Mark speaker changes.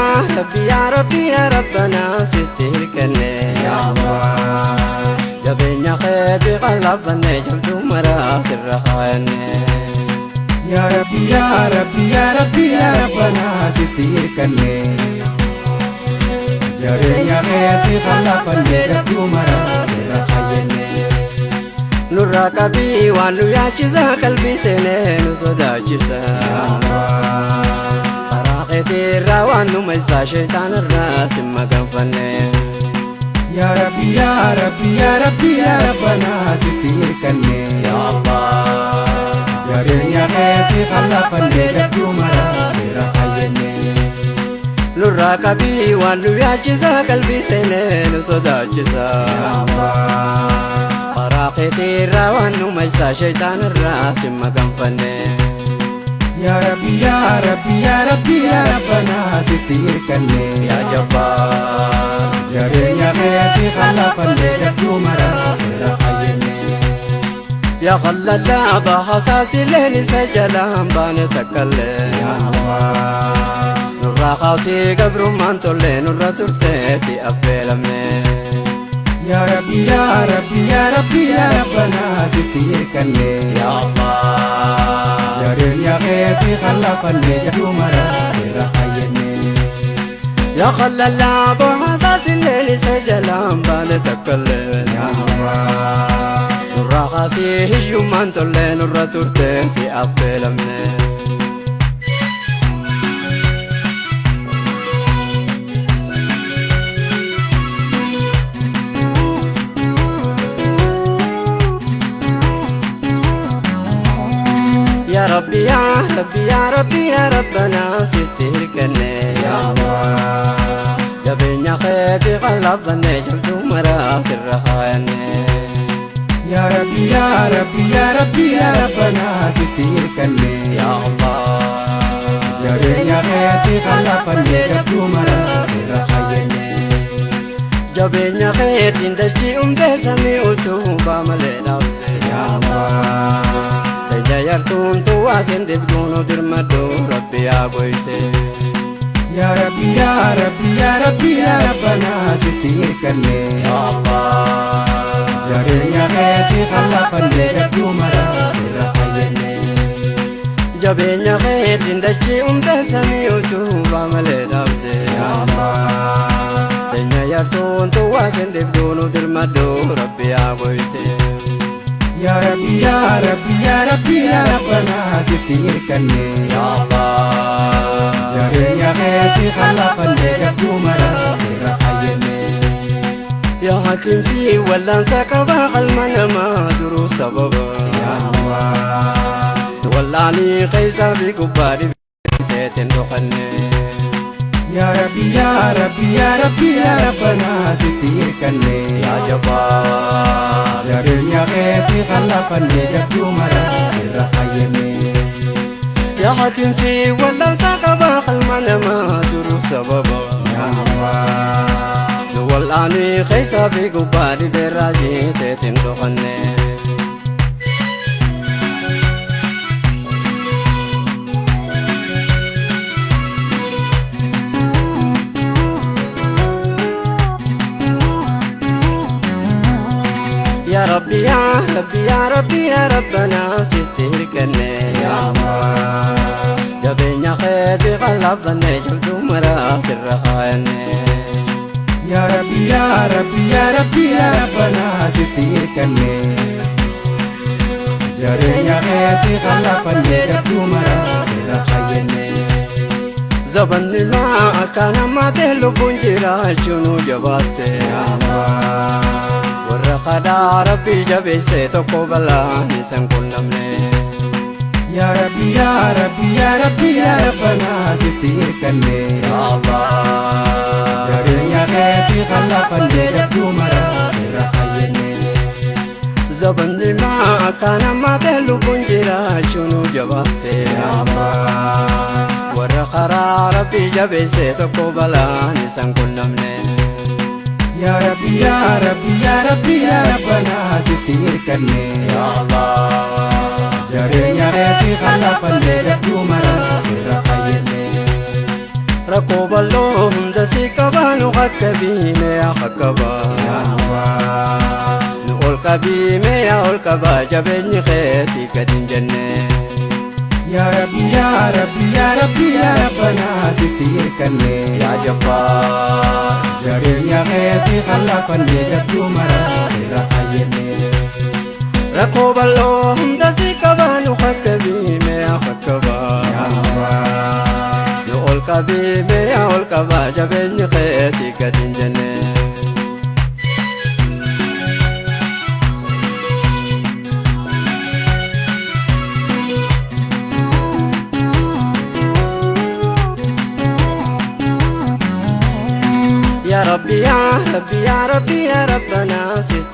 Speaker 1: Yaa Rabbi yaa Rabbi yaa Rabbanaa sitti hirkanne.
Speaker 2: Yaa Allah.
Speaker 1: Jabeenya keeti qallafanne jabduu maraa sirra kaayanne.
Speaker 2: Yaa Rabbi yaa Rabbi yaa Rabbi yaa Rabbanaa sitti hirkanne. Jabeenya keeti qallafanne jabduu maraa sirra kaayanne.
Speaker 1: Nurraa qabii waan nu yaachisa qalbii seenee nu sodaachisa.
Speaker 2: Yaa Allah.
Speaker 1: Karaa keetiirraa waan nu maysaa sheeytaanirraa si maganfanne.
Speaker 2: Yaa Rabbi yaa Rabbi yaa Rabbi yaa Rabbanaa sitti hirkanne.
Speaker 1: Yaa Allah.
Speaker 2: Jabeenya keeti qallafanne jabduu maraa sirra kaayanne.
Speaker 1: Nurraa qabii waan nu yaachisa qalbii seenee nu sodaachisa.
Speaker 2: Yaa Allah.
Speaker 1: Karaa keetiirraa waan nu maysaa sheeytaanirraa si maganfanne.
Speaker 2: Yaa Rabbi yaa Rabbi yaa Rabbi yaa Rabbanaa sitti hirkanne.
Speaker 1: Yaa Jabbaar.
Speaker 2: Jabeenya keeti qallafanne jabduu maraa sirra kaayanne.
Speaker 1: Yaa qallalaa bahasaasileen isa jalaan baane takkallee.
Speaker 2: Yaa Allah.
Speaker 1: Nurraa kaasii gabrummaan tollee nurra turteetti affeelamne.
Speaker 2: Yaa Rabbi yaa Rabbi yaa Rabbi yaa Rabbanaa sitti hirkanne.
Speaker 1: Yaa Allah.
Speaker 2: Jabeenya keeti qallafanne jabduu maraa sirra kaayanne.
Speaker 1: Yaa qallalaa bahasaasileen isa jalaan baane takkallee.
Speaker 2: Yaa Allah.
Speaker 1: Nurraa kaasii hiyyummaan tollee nurra turteetti affeelamne. Yaa Rabbi yaa Rabbi yaa Rabbi yaa Rabbanaa sitti hirkanne.
Speaker 2: Yaa Allah.
Speaker 1: Jabeenya keeti qallafanne jabduu maraa sirra kaayanne.
Speaker 2: Yaa Rabbi yaa Rabbi yaa Rabbi yaa Rabbanaa sitti hirkanne.
Speaker 1: Yaa Allah.
Speaker 2: Jabeenya keeti qallafanne jabduu maraa sirra kaayanne.
Speaker 1: Jabeenya keetiin dachii hundee samii utubaa malee dhaabde.
Speaker 2: Yaa Allah.
Speaker 1: Tayya yartuun tuwaasin dhibduun dirmadhu Rabbi yaa goyte.
Speaker 2: Yaa Rabbi yaa Rabbi yaa Rabbi yaa Rabbanaa sitti hirkanne.
Speaker 1: Yaa Allah.
Speaker 2: Jabeenya keeti qallafanne jabduu maraa sirra kaayanne.
Speaker 1: Jabeenya keetiin dachii hundee samii utubaa malee dhaabde.
Speaker 2: Yaa Allah.
Speaker 1: Tayya yartuun tuwaasin dhibduun dirmadhu Rabbi yaa goyte.
Speaker 2: Yaa Rabbi yaa Rabbi yaa Rabbi yaa Rabbanaa sitti hirkanne.
Speaker 1: Yaa Allah.
Speaker 2: Jabeenya keeti qallafanne jabduu maraa sirra kaayanne.
Speaker 1: Yaa Hakiimsi wallaansa qabaa qalma namaa duruu sababa.
Speaker 2: Yaa Allah.
Speaker 1: Wallaanii keessa fi gubbaa dhibteetiin dhokanne.
Speaker 2: Yaa Rabbi yaa Rabbi yaa Rabbi yaa Rabbanaa sitti hirkanne.
Speaker 1: Yaa Jabbaar.
Speaker 2: Jabeenya keeti qallafanne jabduu maraa sirra kaayanne.
Speaker 1: Yaa Hakiimsi wallaansa qabaa qalma namaa duruu sababa.
Speaker 2: Yaa Allah.
Speaker 1: Wallaanii keessa fi gubbaa dhibeerraa jiiteetiin dhokanne. Yaa Rabbi yaa Rabbi yaa Rabbi yaa Rabbanaa sitti hirkanne.
Speaker 2: Yaa Allah.
Speaker 1: Jabeenya keeti qallafanne jabduu maraa sirra kaayanne.
Speaker 2: Yaa Rabbi yaa Rabbi yaa Rabbi yaa Rabbanaa sitti hirkanne. Jabeenya keeti qallafanne jabduu maraa sirra kaayanne.
Speaker 1: Zabanni maa akka namaatee lubbuun jiraachuu nu jabaatte.
Speaker 2: Yaa Allah.
Speaker 1: Warra kadhaa Rabbi jabeesse tokko balaan isan qunnamne.
Speaker 2: Yaa Rabbi yaa Rabbi yaa Rabbi yaa Rabbanaa sitti hirkanne.
Speaker 1: Yaa Allah.
Speaker 2: Jabeenya keeti qallafanne jabduu maraa sirra kaayanne.
Speaker 1: Zabanni maa akka namaatee lubbuun jiraachuu nu jabaatte.
Speaker 2: Yaa Allah.
Speaker 1: Warra karaa Rabbi jabeesse tokko balaan isan qunnamne.
Speaker 2: Yaa Rabbi yaa Rabbi yaa Rabbi yaa Rabbanaa sitti hirkanne.
Speaker 1: Yaa Allah.
Speaker 2: Jabeenya keeti qallafanne jabduu maraa sirra kaayanne.
Speaker 1: Rakkoo bal'oo hunda si qabaa nu hakkabiime yaa hakkabaa.
Speaker 2: Yaa Allah.
Speaker 1: Nu ol qabiime yaa ol qabaa jabeenyi keetii gad hin jenne.
Speaker 2: Yaa Rabbi yaa Rabbi yaa Rabbi yaa Rabbanaa sitti hirkanne.
Speaker 1: Yaa Jabbaar.
Speaker 2: Jabeenya keetii khallafannee jabduu maraa sirra fayyenne.
Speaker 1: Rakkoo bal'oo hunda si qabaa nu hakkabiime yaa hakkabaa.
Speaker 2: Yaa Allah.
Speaker 1: Nu ol qabiime yaa ol qabaa jabeenyi keetii gad hin jenne. Yaa Rabbi yaa Rabbi yaa Rabbi yaa Rabbanaa sitti